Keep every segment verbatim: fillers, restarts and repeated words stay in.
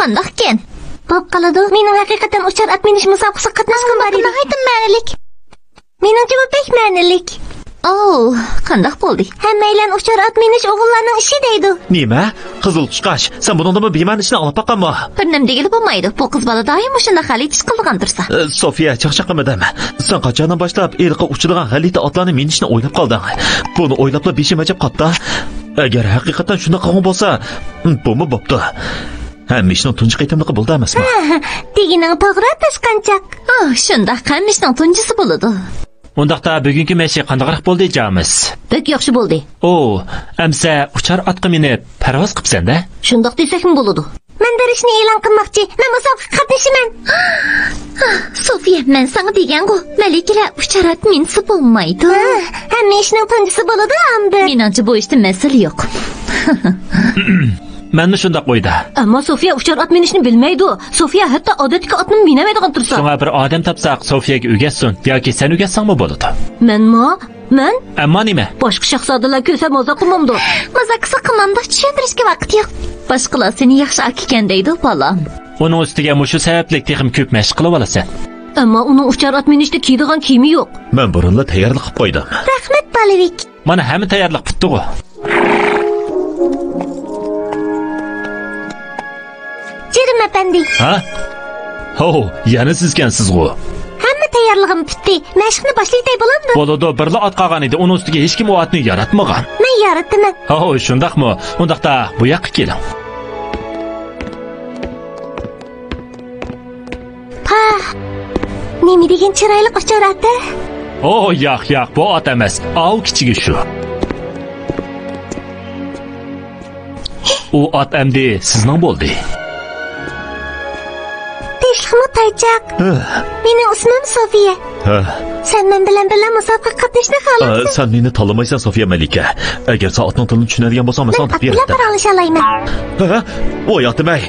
قانداقكەن؟ بولۇپ قالىدۇ. مېنىڭ ھەقىقەتەن ئۇچار ئات مىنىش مۇسابىقىسىگە قاتناشقۇم بار ئىدى. ناھايىتى مەنىلىك. مېنىڭچە بۇ بەك مەنىلىك. ئوو، قانداق بولدى؟ ھەممەيلەن ئۇچار ئات مىنىش ئوغۇللارنىڭ ئىشى دەيدۇ. نېمە؟ قىزىل قۇشقاچ، سەن بۇنىڭدىنمۇ بىمەنە ئىشنى ئاڭلاپ باققانمۇ؟ بىر نېمە دېگىلى بولمايدۇ. بۇ قىز بالا دائىم مۇشۇنداق غەلىتە ئىش قىلىدىغان تۇرسا. ئە، سوفىيە، چاقچاق قىلمىدىم. سەن قاچاندىن باشلاپ ھېلىقى ئۇچىدىغان غەلىتە ئاتلارنى مىنىشنى ئويلاپ قالدىڭ؟ بۇنى ئويلاپلا بېشىم ئەجەب قاتتى. ئەگەر ھەقىقەتەن شۇنداق قىلغان بولسا، بۇمۇ بوپتۇ. ھەممە ئىشنىڭ تۇنجى قېتىملىقى بولىدۇ ئەمەسمۇ؟ دېگىنىڭ توغرا، تاشقانچاق. ئاھ، شۇنداق، ھەممە ئىشنىڭ تۇنجىسى بولىدۇ. ئۇنداقتا بۈگۈنكى مەشىق قانداقراق بولدى، جامىس؟ بەك ياخشى بولدى. ئو، ئەمسە ئۇچار ئاتقا مىنىپ پەرۋاز قىپسەن-دە؟ شۇنداق دېسەكمۇ بولىدۇ. مەن بېرىشنى ئېلان قىلماقچى. مەن مۇسابىقىگە قاتنىشىمەن. سوفىيە، مەن ساڭا دېگەنغۇ، مەلىكىلەر ئۇچار ئات مىنسا بولمايدۇ. ھە، ھەممە ئىشنىڭ تۇنجىسى بولىدۇ ئاندىن. مېنىڭچە بۇ ئىشتا مەسىلە يوق. مەنمۇ شۇنداق ئويدا. ئەمما سوفىيە ئۇچار ئات مىنىشنى بىلمەيدۇ. سوفىيە ھەتتا ئادەتتىكى ئاتنىمۇ مىنەلمەيدىغان تۇرسا. شۇڭا بىر ئادەم تاپساق، سوفىيەگە ئۆگەتسۇن ياكى سەن ئۆگەتسەڭمۇ بولىدۇ. مەنمۇ؟ مەن؟ ئەمما نېمە؟ باشقا شاھزادىلەر كۆرسە مازاق قىلمامدۇ؟ مازاق قىلسا قىلمامدۇ، چۈشەندۈرۈشكە ۋاقىت يوق. باشقىلار سېنى ياخشى ئاكىكەن دەيدۇ، بالام. ئۇنىڭ ئۈستىگە مۇشۇ سەۋەبلىك تېخىمۇ كۆپ مەشىق قىلىۋالىسەن. ئەمما ئۇنىڭ ئۇچار ئات مىنىشتە كىيىدىغان كىيىمى يوق. مەن بۇرۇنلا تەييارلىق قىلىپ قويدۇم. رەھمەت، بالىۋىك. مانا ھەممە تەييارلىق پۈتتىغۇ. جېرىم ئەپەندى. ھە؟ ھو، يەنە سىزكەنسىزغۇ. ھەممە تەييارلىقىم پۈتتى. مەشىقنى باشلىۋېتەي بولامدۇ؟ بولىدۇ، بىرلا ئات قالغان ئىدى. ئۇنىڭ ئۈستىگە ھېچكىم ئۇ ئاتنى ياراتمىغان. مەن ياراتتىمەن. ھو، شۇنداقمۇ؟ ئۇنداقتا بۇ ياققا كېلىڭ. پاھ! نېمە دېگەن چىرايلىق ئۇچار ئات-ە! ئو، ياق، ياق، بۇ ئات ئەمەس. ئاۋۇ كىچىكى شۇ. ئۇ ئات ئەمدى سىزنىڭ بولدى. تىنچلىقمۇ تايچاق. ھە. مېنىڭ ئىسمىم سوفىيە. ھە. سەن مەن بىلەن بىللە مۇسابىقىگە قاتنىشىشنى ئا، خالامسەن؟ سەن مېنى تاللىمايسەن، سوفىيە مەلىكە. ئەگەر سەن ئاتنىڭ تىلىنى چۈشىنەلىگەن بولساڭ، مەن مەن ساڭا ئات بىلەن پاراڭلىشالايمەن. ھە؟ ۋاي ئاتىمەي،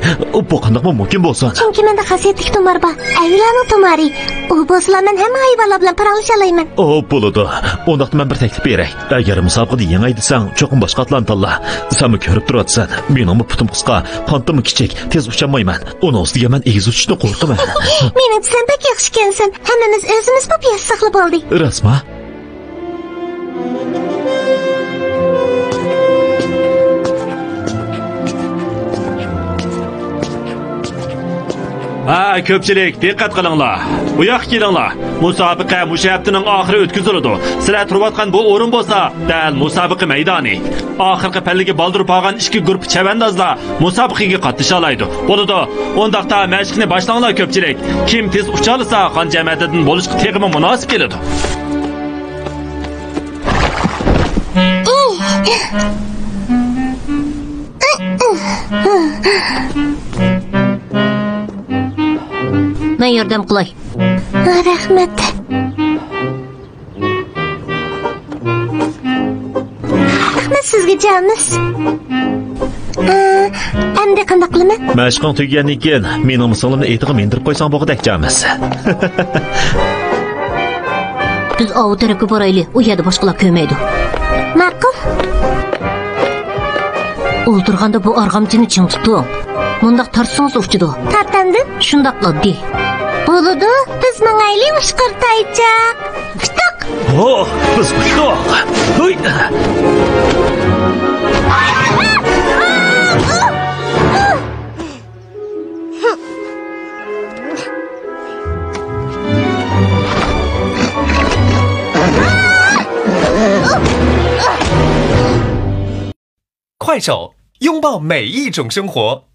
بۇ قانداقمۇ مۇمكىن بولسۇن؟ چۈنكى مەندە خاسىيەتلىك تۇمار بار. ئەيۋىلارنىڭ تۇمارى. ئۇ بولسىلا مەن ھەممە ھايۋانلار بىلەن پاراڭلىشالايمەن. ئو، بولىدۇ. ئۇنداقتا مەن بىر تەكلىپ بېرەي. ئەگەر مۇسابىقىدە يېڭەي دېسەڭ، چوقۇم باشقا ئاتلارنى تاللا. سەنمۇ كۆرۈپ تۇرۇۋاتىسەن، مېنىڭمۇ پۇتۇم قىسقا، قانىتىممۇ كىچىك، تېز ئۇچالمايمەن. ئۇنىڭ ئۈستىگە مەن ئېگىز ئۇچۇشتىن قورقىمەن. مېنىڭچە سەن بەك ياخشىكەنسەن. ھەممىمىز ئۆزىمىز بولۇپ ياشىساقلا بولدى. راستمۇ؟ ھە، كۆپچىلىك، دىققەت قىلىڭلار. بۇ ياققا كېلىڭلار. مۇسابىقە مۇشۇ ھەپتىنىڭ ئاخىرى ئۆتكۈزۈلىدۇ. سىلەر تۇرۇۋاتقان بۇ ئورۇن بولسا، دەل مۇسابىقە مەيدانى. ئاخىرقى پەللىگە بالدۇر بارغان ئىككى گۇرۇپپا چەۋەندازلار مۇسابىقىگە قاتنىشالايدۇ. بولىدۇ. ئۇنداقتا مەشىقنى باشلاڭلار، كۆپچىلىك. كىم تېز ئۇچالىسا، خان جەمەتىدىن بولۇشقا تېخىمۇ مۇناسىپ كېلىدۇ. مەن ياردەم قىلاي. رەھمەت. رەھمەت سىزگە، جامىس. ئە، ئەمدى قانداق قىلىمەن؟ مەشىقىڭ تۈگىگەندىن كېيىن، مېنىڭ مىسىڭلىمنى ئېتىغا مىندۈرۈپ قويساڭ بولغۇدەك، جامىس. بىز ئاۋۇ تەرەپكە بارايلى، ئۇ يەردە باشقىلار كۆرمەيدۇ. ماقۇل. ئولتۇرغاندا بۇ ئارغامچىنى چىڭ تۇتۇڭ. مۇنداق تارتسىڭىز ئۇچىدۇ. تارتامدۇ؟ شۇنداق ئاددىي. بولىدۇ، بىز ماڭايلى، ئۇچقۇر تايچاق. ئۇچتۇق! ھو، بىز ئۇچتۇق! ھۇي! 快手，拥抱每一种生活。